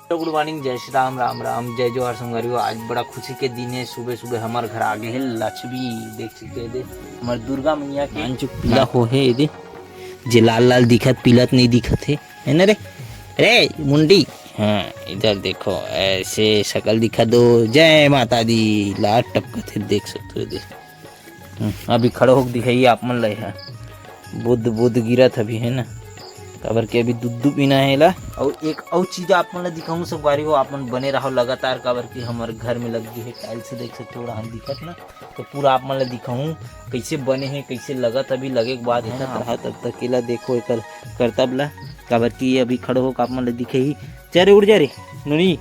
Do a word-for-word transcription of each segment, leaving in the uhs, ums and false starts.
Hello, good morning, जय श्री राम, राम राम, जय जोहार संगवारी हो। आज बड़ा खुशी के दिन हे, सुबह सुबह हमर घर आगे हे लक्ष्मी, देख सकते हो, दे हमर दुर्गा मैया के आंचू पीला हो हे, दे जे लाल लाल दिखत, पीला त नहीं दिखत हे, है ना रे? रे मुंडी, हाँ, इधर देखो, ऐसे शकल दिखा दो, जय माता दी, लाल टपकत हे, देख सकते हो, दे। हम्म, अभी खड़े होके दिखाइए आप मन ला, है बुध बुध गिरत अभी, है ना, काबर के अभी दूध दूध पीना है ला। और एक और चीज आप मन ला दिखाऊं संगवारी हो, आप मन बने रहो लगातार, काबर कि हमर घर में लग गई है टाइल्स, देख सकते हो, हम दिखत ना, तो पूरा आप मन ला दिखाऊं कैसे बने हैं, कैसे लगत अभी लगे के बाद, है ना। रहा तब तक केला देखो एकर करतब ला, काबर कि ये अभी खड़े होके आप मन ला दिखे ही। जा रे, उड़ जा रे नोनी।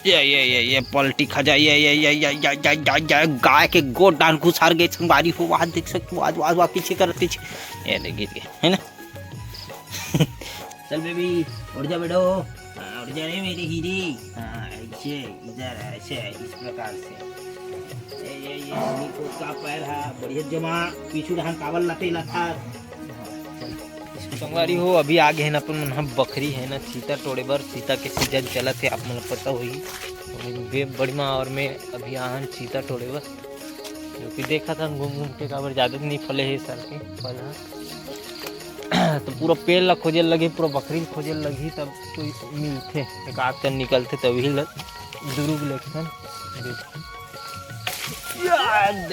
ये ये ये ये पलटी खा जा, ये ये ये ये ये ये ये ये गाय के गोड़ डान घुसार गए संगवारी हो, वहां देख सकते हो, आज आज वहां पीछे करत पीछे, ये ले गिर गए, है ना? चल बेबी, उड़ जा बेटो। हाँ, उड़ जा रे मेरे हीरे। हाँ, ऐसे इधर ऐसे इस प्रकार से। ये ये ये नोनी को का पैर है, बढ़िया जमा पीछू डान काबल लते लथा। संगवारी हो, अभी आ गए हैं अपन मन ह बखरी, है ना, चीता टोड़े बर। चीता के सीजन चलत हे, आप मन ल पता होही। अभी बे-, बड़ी माँ और मैं अभी आहन चीता टोड़े बर, जो कि देखत हन घूम घूम के, काबर ज्यादा तो नहीं फले हे साल के फल ह। तो पूरा पेड़ ला खोजे लगही, पूरा बखरी ल खोजे लगही, तब तो मिलथे, एक आध कन निकलथे, तभी ल दुरुग लेथन। देख। याद।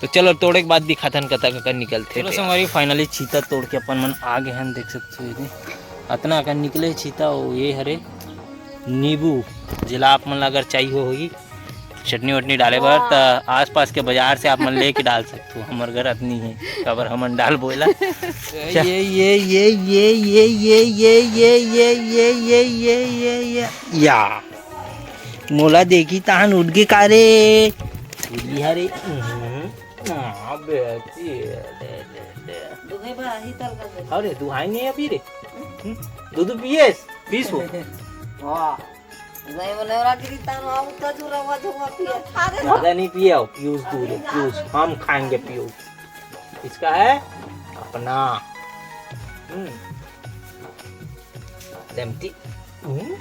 तो चलो, तोड़े के बाद दिखाथन कतक अकन निकलथे। चलो संगवारी, finally चीता तोड़ के अपन मन आ गए हन, देख सकते हो, ये अतना अकन निकले चीता। ओ, ये हरे नींबू, जेला आप मन ला अगर चाहिए होही चटनी वटनी डाले बर, त आसपास के बाजार से आप मन लेके डाल सकते हो। हमर घर अतनी है, काबर हमन डाल बोला। ये ये ये ये ये ये ये ये ये ये ये ये ये ये ये या मोला देखी तहन उठ गे का रे? उड़ी हरे। हम्म। हाँ, बेटी, दे, दे, दे। दुहे बार आही तल का दे। अरे, दुहाई नहीं अभी रे। हम्म? दूध पिएस? पीस हो। वाह। नहीं, वो नवरात्रि तान वहाँ उतना दूर रहा, जो वहाँ पिए। अरे। ज्यादा नहीं पिए हो, पीयूष दूध है, पीयूष। हम खाएंगे पीयूष। इसका है अपना। हम्म। लेमती। हम्म।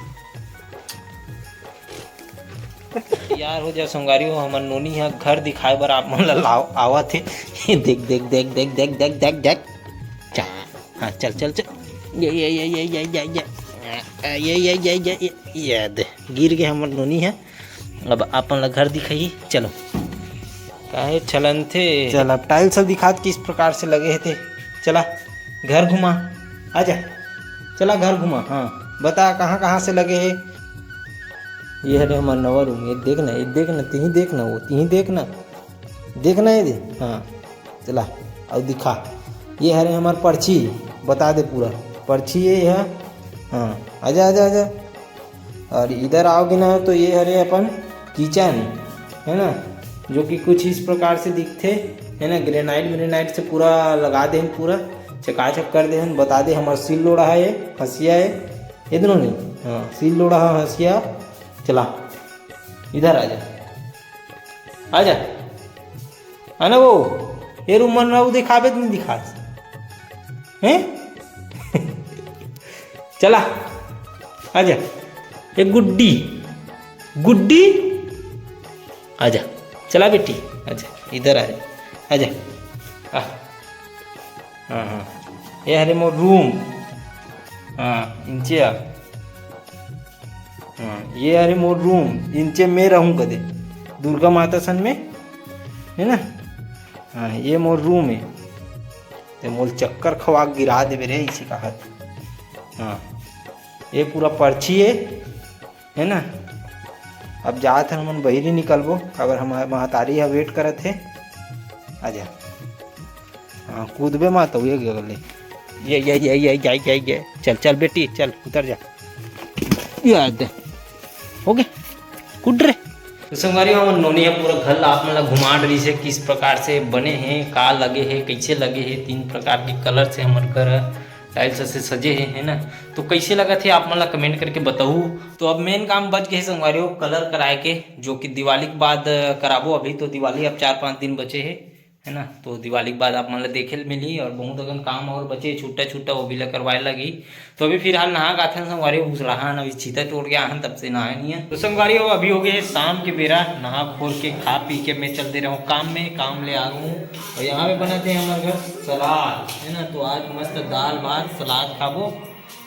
तैयार हो जा संगवारी हो, हमर नोनी ह घर दिखाए बर आप मन ला लाव-, आवत हे। देख, देख, देख। चा-, हाँ, चल, चल, चल। ये, ये, ये, ये, ये, ये, ये। ये, ये, ये, ये, ये, ये दे, गिर गे हमर नोनी ह। अब आप मन ला घर दिखाई, चलो। काहे छलन थे? चल, अब टाइल्स सब दिखात किस प्रकार से लगे हे ते। चला, घर घुमा, आजा। चला, घर घुमा। हाँ, बता, कहाँ, कहाँ से लगे हे? ये हरे हमर नवा रूम। ये देख ना, ये देख ना, तिही देख ना, वो तिही देख ना, देख ना, ये दे। हाँ, चला, अउ दिखा। ये हरे हमर पर्ची, बता दे पूरा। पर्ची ये है। हाँ, आजा, आजा, आजा। और इधर आओगे ना, तो ये हरे अपन किचन, है ना, जो कि कुछ इस प्रकार से दिखथे, है ना। ग्रेनाइट, ग्रेनाइट से पूरा लगा दे हन, पूरा चकाचक कर दे हन। बता दे, हमर सील लोढ़ा है, हंसिया है, ये दोनों नहीं, हाँ, सील लोढ़ा, हंसिया। चला, इधर आ जा, आ जा, आ ना वो, ये रूम मन रहा, वो दिखाबे तो नहीं दिखा, हैं? चला, आजा। ए गुड्डी, गुड्डी, आजा। चला बेटी, आजा, इधर आ, आजा। आ। हाँ, हाँ। ये हरे मोर रूम। हाँ, इंचे आ। हाँ, ये हरे मोर रूम, इंचे मैं रहूँ कदे। दुर्गा माता सन में, है ना? हाँ, ये मोर रूम है। ते मोल चक्कर खवा के गिरा देबे रे, इसे कहत। हाँ, ये पूरा पर्ची है, है ना? अब जात हन हमन बहिरी निकलबो, काबर हमार महतारी ह वेट करत हे। आजा। हाँ, कूदबे मत, ये गले। ये, ये, ये, ये, ये, ये, ये। चल, चल बेटी, चल, उतर जा। ये आ दे। हो गया? कूद रे। तो संगवारी हो, हमर नोनी ह पूरा घर ला आप मन ला घुमा डरिस हे, किस प्रकार से बने हे, का लगे हे, कैसे लगे हे। तीन प्रकार के कलर से हमर घर ह टाइल्स से सजे हे, है ना। तो कैसे लगत हे, आप मन ला कमेंट करके बताहू। तो अब मेन काम बच गए हे संगवारी हो, कलर कराए के, जो कि दिवाली के बाद, अ, कराबो। अभी तो दिवाली अब चार पाँच दिन बचे हे, है ना। तो दिवाली के बाद आप मन ला देखे ल मिलही और बहुत अकन काम और बचे छुट्टा छुट्टा, वो भी ला करवाए लगही। तो अभी फिलहाल नहा के आथन संगवारी, उसराहन अभी छीता टूट गया हन, तब से नहाए नहीं है। तो संगवारी हो, अभी हो गए शाम के बेरा, नहा खोर के खा पी के मैं चल दे रहा हूँ काम में, काम ले आ रहा हूँ। और यहाँ पे बनाते हैं हमारे घर सलाद, है ना। तो आज मस्त दाल भात सलाद खाबो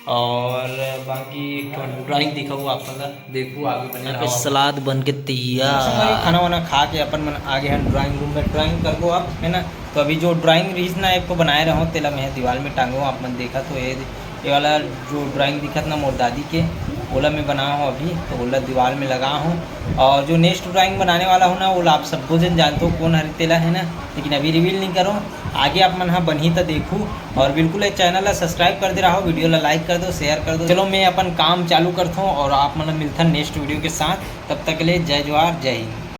और बाकी एक ठो ड्राइंग दिखाऊँ आप मन ला, देखू आगे बने यहाँ पे रहो। सलाद बन के तैयार। संगवारी खाना वाना खा के अपन मन आगे हैं ड्राइंग रूम में, ड्राइंग करबो आप, है ना। तो अभी जो ड्राइंग रहीस ना, एक तो बनाए रहो, तेला मैं दीवार में टांगो, आप मन देखा तो ये, ये वाला जो ड्राइंग दिखत ना मोर दादी के, ओला मैं बना हूँ अभी, तो ओला दीवार में लगा हूँ। और जो नेक्स्ट ड्राइंग बनाने वाला हूँ ना, ओला आप सब्बो जन जानते हो कौन हरे तेला, है ना, लेकिन अभी रिवील नहीं करो, आगे आप मन हा बनही तो देखू। और बिल्कुल ये चैनल ला सब्सक्राइब कर दे रहो, वीडियो ला लाइक कर दो, शेयर कर दो। चलो मैं अपन काम चालू करता हूँ और आप मन ला मिलता नेक्स्ट वीडियो के साथ। तब तक के लिए जय जोहार, जय हिंद।